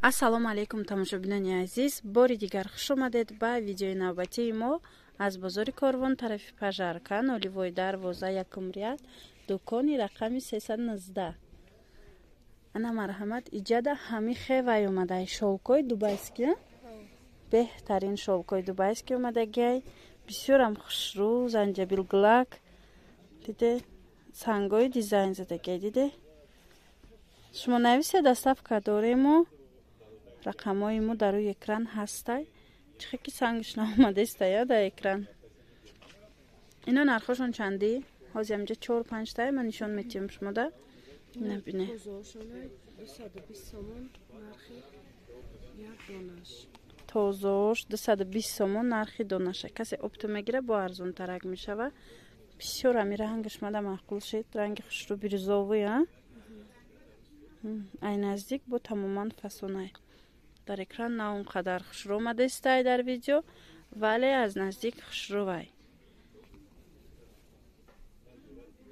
Ассалому алайкум, тамошобинони азиз. Бори дигар хуш омадед ба видеои навбатии мо аз бозори Корвон, тарафи Пажарка, Нолевой дарвоза, якум ряд, дукони рақами 319. Ана, марҳамат, иҷада ҳами хевай омадай, шёлкои дубайский, беҳтарин шёлкои дубайский омадагиай, бисёрам хушрӯ, занҷабилгулак диде, сангои дизайн задагиай, диде. Шумо нависе, доставка дорему, рақамҳои мо дар рӯи экран ҳастай. Чихе ки сангш наомадестая дар экран. Ино нархошон чандӣ? Ҳозир ҳамҷа чор панҷтае ман нишон метиҳам шумода. Набине, тозош 220 сомон нархи донаша. Касе оптом мегира, бо арзонтарак мешава. Бисёр ами рангаш мада маъқул шид, ранги хушрӯ, бирюзовый. Ай наздик бо тамоман фасонай. Дар экран на он қадар хушрӯ омадестай дар видео, вале аз наздик хушрӯвай.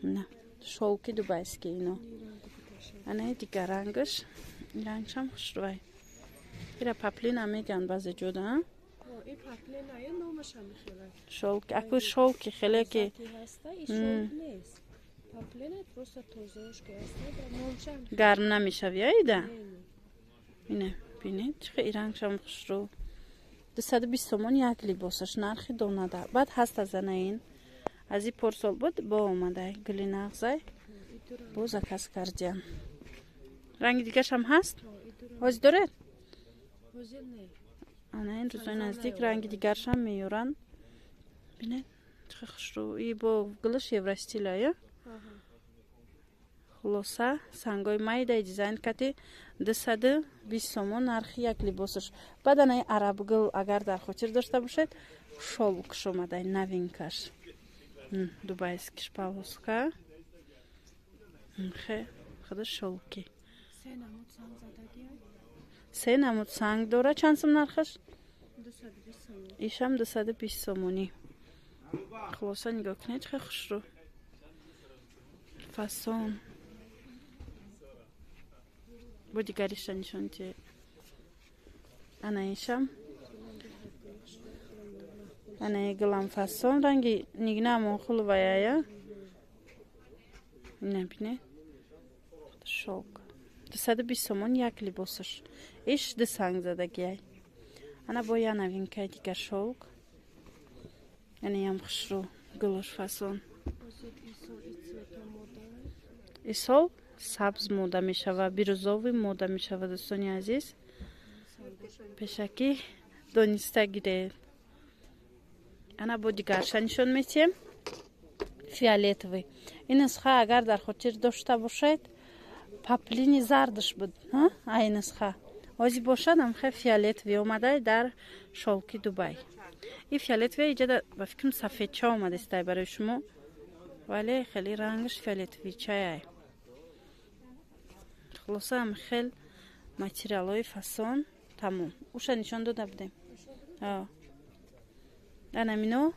На, шёлки дубайский ино. Анаи дигар рангаш, рангшам хушрӯвай. Ира паплина меган баъзе ҷода. Шёлки, аку шёлки хеле ки гарм намешави, аида. Ина бинед, чихе ирангшам хушрӯ. 220 сомон як либосаш нархи донада. Баъд ҳаст аз анаин, аз и порсол буд, бо омадай, гули нағзай, бо заказ кардиям. Ранги дигаршам ҳаст, ҳозир доред. Ана ин рӯзои наздик ранги дигаршам меёранд. Бинед, чихе хушрӯ, и бо гулаш евростиля. Хулоса, сангои майдаи дизайн кати 220 сомон нархи як либосаш. Баъд анаи арабгул, агар дар хотир дошта бошед, шёлкш омадай, новинкаш, дубайскиш, полоска хе худа шёлки, се намуд санг дора. Чанд сум нархаш? Ишам 220 сомонӣ. Хулоса, нигоҳ кунед, хе хушрӯ, фасон. Бо дигариша нишон диҳед. Анаишам, анаи гулам фасон, ранги нигна амонхулваяя. Ина бинед, шёлк 220 сомон як либосаш. Иш ду санг задагиай. Ана бо я новинкаи дигар, шёлк, анаям хушрӯ, гулош фасон. Исол сабз мода мешава, бирюзовый мода мешава. Дӯстони азиз, пешакӣ дониста гиред. Ана бо дигарша нишон метиҳем, фиолетовый. Ин нусха, агар дар хотир дошта бошед, паплини зардаш буд. Ай нусха ҳозир бошад, амхе фиолетовый омадай дар шёлки Дубай. И фиолетовый иҷада ба фикрам сафедча омадестай барои шумо, вале хеле рангаш фиолетовый чаяй. Хулоса, хел материалҳои фасон тамом. Уша нишон дода будем. Анамино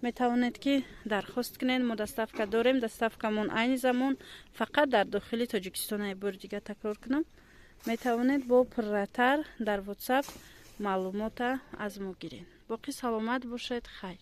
метавонед ки дархост кунед, мо доставка дорем. Доставкамон айни замон фақат дар дохили Тоҷикистон. Ай бори дигар такрор кунам, метавонед бо пурратар дар Ватсап маълумота аз мо гиред. Боқӣ саломат бошед, хайр.